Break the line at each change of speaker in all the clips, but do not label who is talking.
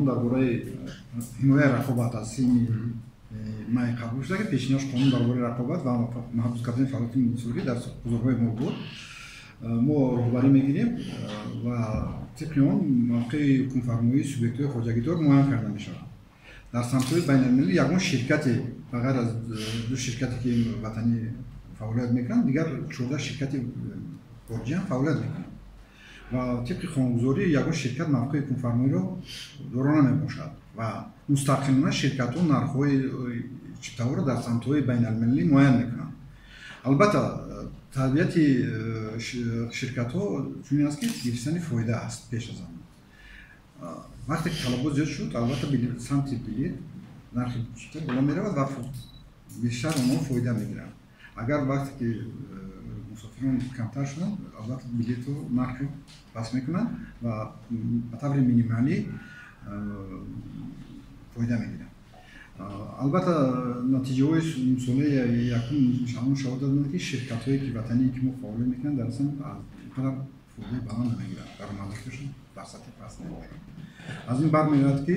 Дар бораи ҳимояи рақобат аз 3 май қабул шуда, ки пешинаш қонун дар бораи рақобат ва маҳдуд кардани фаъолияти инҳисорӣ дар бозорҳои мо буд. Мо роҳбарӣ мегирем ва тибқи он мавқеи ҳукмфармоии субъектҳои хоҷагидор муайян карда мешавад. Дар самтҳои байналмилалӣ ягон ширкате ба ғайр аз ду ширкате, ки ватанӣ фаъолият мекунанд, дигар 14 ширкати хориҷиам фаъолият мекунанд ва тибқи қонунгузорӣ ягон ширкат мавқеи ҳукмфармоиро доро намебошад ва мустақиман ширкатҳо нархҳои чиптаҳоро дар самтҳои байналмилалӣ муайян мекунанд. Албатта, тарбияти ширкатҳо чунин аст, ки гирифтани фоида аст пеш аз ҳама. Вақте ки талабот зиёд шуд, албатта, самти билет нархи чипта боло меравад ва бештар онҳо фоида мегиранд. Агар вақте ки мусофирон камтар шуданд, албатта, билету нархро паст мекунанд ва ба таври минималӣ фоида мегиранд. Албатта, натиҷаҳои солаи якум он шаҳодат доданд, ки ширкатҳое, ки ватание, ки мо фаъолият мекунанд, дар асл аз ин қадар фоидаи баланд намегиранд, даромадашон дар сатҳи паст мебошад. Аз ин бармеояд, ки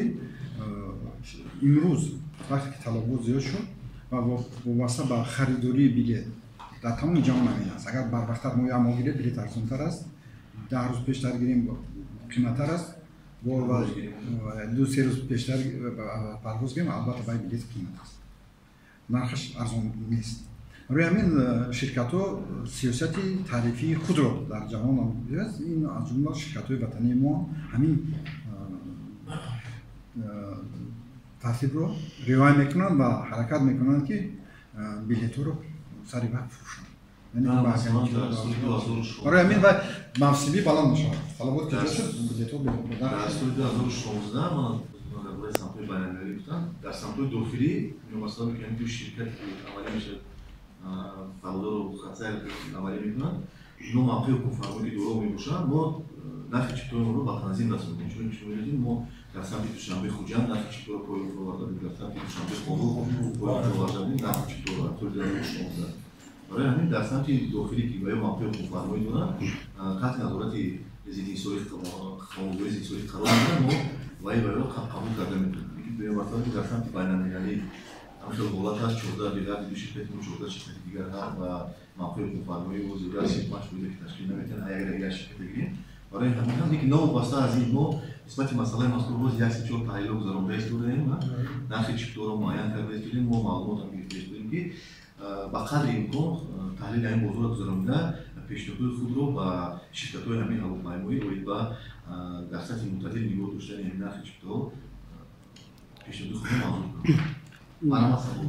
имрӯз вақте ки талабот зиёд шуд ва вобаста ба харидории билет дар тамоми ҷаҳон ҳамин аст. Агар барвақттар мо як моҳ гирем, билет арзонтар аст, 10 рӯз пештар гирем, қиматтар аст, 2-3 рӯз пештар парвоз гирем, албатта, бай билет қимат аст, нархаш арзон нест. Барои ҳамин ширкатҳо сиёсати тарифии худро дар ҷаҳон, ин аз ҷумла ширкатҳои ватании мо, ҳамин тартибро риоя мекунанд ва ҳаракат мекунанд, ки билетҳоро сари вақт фурӯшанд. Барои ҳамин ва мавсимӣ баланд мешавад, талабот ки зиёд шуд, билетҳо.
Дар соли 2016 ман дар бораи самтҳои байналмилалӣ гуфтам. Дар самтҳои дохилӣ, масалан, ки ду ширкате ки амалӣ мешавад, Павлодару Хатсайр амалӣ мекунанд, ино мавқеи ҳукмфармоӣ ки доро мебошанд, мо нархи чиптаҳои онро ба танзим расондем. Чун шумо медонед, мо дар самти Душанбе Хуҷанд нархи чиптаро поён фуроварда будем, дар самти Душанбе Хоруғ поён фуроварда будем нархи чиптаро соли 2016. Барои ҳамин дар самти дохилӣ, ки ба ё мавқеи ҳукмфармоӣ доранд, таҳти назорати зидди қонунгузории зидди қарор медиҳанд, мо ваи ваёро қабул карда метавонем. Дуюм масъала, ки дар самти байналмилалӣ ҳамин ҳолат аст: 14 беғарзи ду ширкати мо, 14 ширкати дигар ҳам ва мавқеи ҳукмфармоии ӯ зиёда аз 35 фоиза ки ташкил наметиҳанд, агар як ширкате гирем. Барои ҳамин ҳам, лекин новобаста аз ин, мо нисбати масъалаи мазкур боз як се чор таҳлилҳо гузаронда истодаем, нархи чиптаҳоро муайян карда истодаем. Мо маълумотам гирифта истодаем, ки ба қадри имкон таҳлили ҳамин бозорро гузаронида, пешниҳодҳои худро ба ширкатҳои ҳамин ҳавопаймоӣ оид ба дар сатҳи мӯътадил нигоҳ доштани ҳамин нархи чиптаҳо пешниҳоди худро манзур кунем.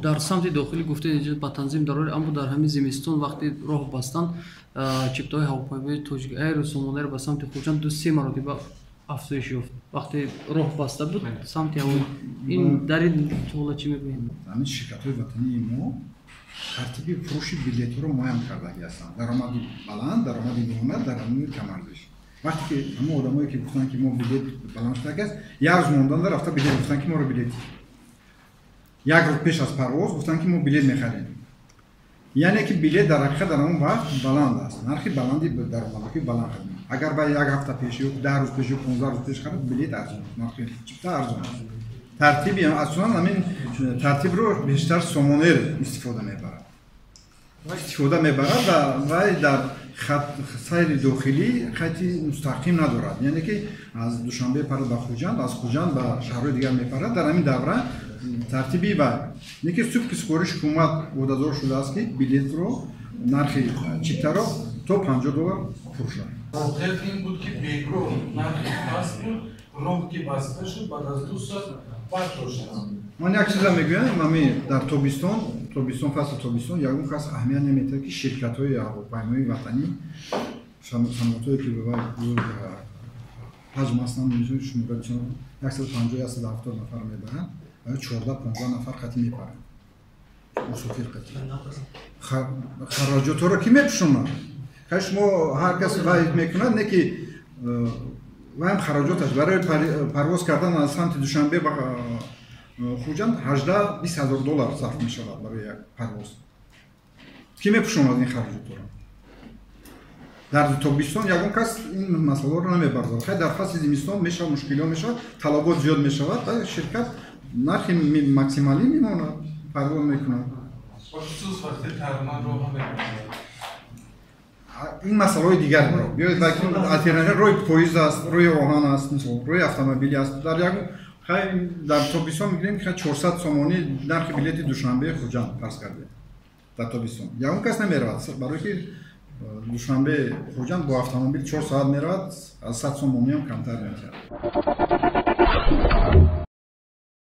Дар самти дохилӣ гуфтед, ба танзим дароред, аммо дар ҳамин зимистон вақти роҳ бастанд, чиптаҳои ҳавопаймои Тоҷик Эйру Сомонэйр ба самти Хуҷанд ду се маротиба афзоиш ёфт, вақте роҳ баста буд самти ҳаво. Ин дар ин ҳолат чӣ мегӯед?
Ҳамин ширкатҳои ватании мо тартиби фурӯши билетҳоро муайян кардагӣ ҳастанд: даромади баланд, даромади миёна, даромади камарзиш. Вақте ки ҳамон одамое, ки гуфтанд, ки мо билет баланд шудагӣ аст, як рӯз монданда рафта билет гуфтанд, ки моро билет, як рӯз пеш аз парвоз гуфтанд, ки мо билет мехарем, яъне ки билет дар ҳақиқат дар ҳамон вақт баланд аст, нархи баланди даромадоки баланд харид. Агар ба як ҳафта пеш ё 10 рӯз пеш ё 15 рӯз пеш харид, билет арзон, нархи чипта арзон аст. Тартиби асосан ҳамин тартибро бештар Сомонэр истифода мебарад ва вай дар сайри дохилӣ хати мустақим надорад, яъне ки аз Душанбе парад ба Хуҷанд, аз Хуҷанд ба шаҳрҳои дигар мепарад. Дар ҳамин давра тартиби ва не ки тибқи супориши ҳукумат ӯҳдадор шудааст, ки билетро, нархи чиптаро то 50 доллар фурӯшад.
Воқеият ин буд, ки бегоҳ нархи паст буд, роҳ ки баста шуд, баъд аз 2 соат бардоштанд.
Ман як чиза мегӯям: ами дар тобистон, фасли тобистон ягон кас аҳамият наметиҳад, ки ширкатҳои ҳавопаймоии ватанӣ, самолётҳое, ки ҳаҷм ҳастанд, шумора 150, 170 нафар мебаранд, 14-15 нафар қатӣ мепаранд, мусофир қатӣ. Хароҷотҳоро кӣ мепӯшонад? Хай, шумо ҳар кас вай мекунад, не ки вайам хароҷоташ барои парвоз кардан аз самти Душанбе ба Хуҷанд 18-20 ҳазор доллар сарф мешавад барои як парвоз. Кӣ мепӯшонад ин хароҷотҳоро? Дар тобистон ягон кас ин масъаларо намебардорад. Хай, дар фасли зимистон мешавад, мушкилиҳо мешавад, талабот зиёд мешавад, ширкат нархи максималӣ мемонад, парво мекунад. Ин масъалаҳои дигар биёед, алтернатива роҳи поезд аст, роҳи оҳан аст, мисол, роҳи автомобилӣ аст. Дар як хай дар тобистон мегирем, ки 400 сомонӣ нархи билети Душанбе Хуҷанд фарз кардем, дар тобистон ягон кас намеравад, барое ки Душанбе Хуҷанд бо автомобил 4 соат меравад, аз 100 сомониам камтар метиҳад.